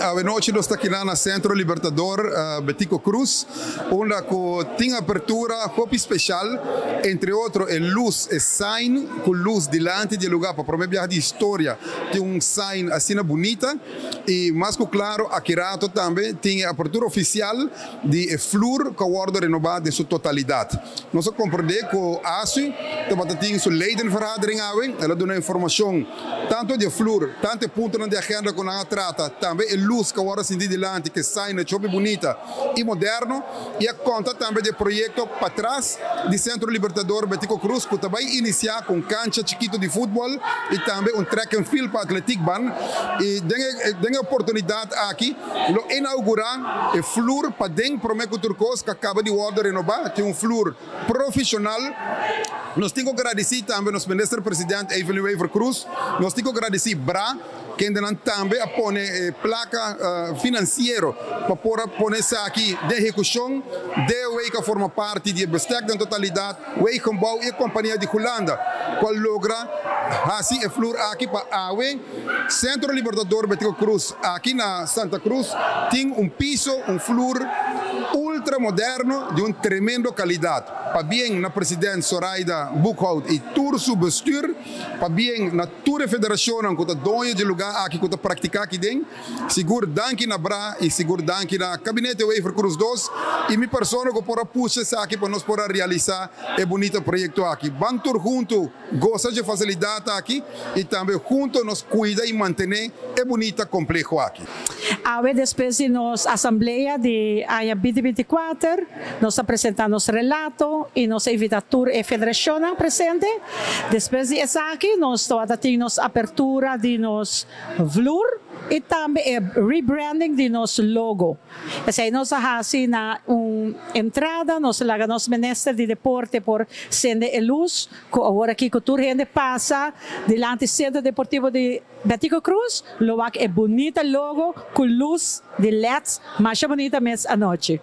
Awenochi nos ta akinan na Centro Libertador Betico Croes, unda cu tin apertura hopi special, entre otro e luz, e sign cu luz dilanti di e lugar pa prome biaha di historia tin un sign asina bunita y mas cu claro aki rato tambe tin e apertura oficial di e flur cu a wordo renoba den su totalidad. Nos a comprende cu ASU tabata tin su ledenvergadering awe, el a duna informacion tanto di e flur, tanto e puntonan di agenda cu nan a trata, tambe e luz cu a wordo sinti dilanti, cu e signage hopi bunita y moderno, y a conta tambe di e proyecto patras di Centro Libertador Betico Croes cu ta bay inicia cu un cancha chikito di futbol y tambe un track and field pa atletiekbaan y den e oportunidad aki lo inaugura e flur paden prome cu tur cos cu a caba di wordo renoba, tin un flur profesional. Nos tin cu gradici tambe nos Minister President Evelyn Wever Croes, nos tin cu gradici bra, kendenan tambe a pone e placa financiero pa por a pone esaki den ehecucion. DOW cu a forma parti di e bestek den totalidad, Wegenbouw y e compania di Hulanda cu a logra haci e flur aki pa awe. Centro Libertador Betico Croes aki na Santa Cruz tin un piso, un flur ultra moderno di un tremendo calidad. Pabien na President Soraida Boekhoudt y tur su bestuur, pabien na tur e federacionnan cu ta doño di lugar aki cu ta practica aki den. Sigur danki na bra y sigur danki na Gabinete Wever Croes dos y mi persona cu por a pusha esaki pa nos por a realisa e bunita proyecto aki. Ban tur hunto goza dje facilidad aki y tambe hunto nos cuida y mantene e bunita compleho aki. Awe despues di nos asamblea di aña 2024, nos a presenta nos relato y nos a invita tur e federacionnan presente. Despues di esaki, nos tabata tin nos apertura di nos vloer y tambe e rebranding di nos logo. Esey nos a haci na un entrada, nos a laga nos minister di deporte por cende e luz, cu awor aki cu tur hende pasa dilanti Centro Deportivo di Betico Croes, lo wak e bunita logo cu luz di LEDs, masha bunita mes anochi.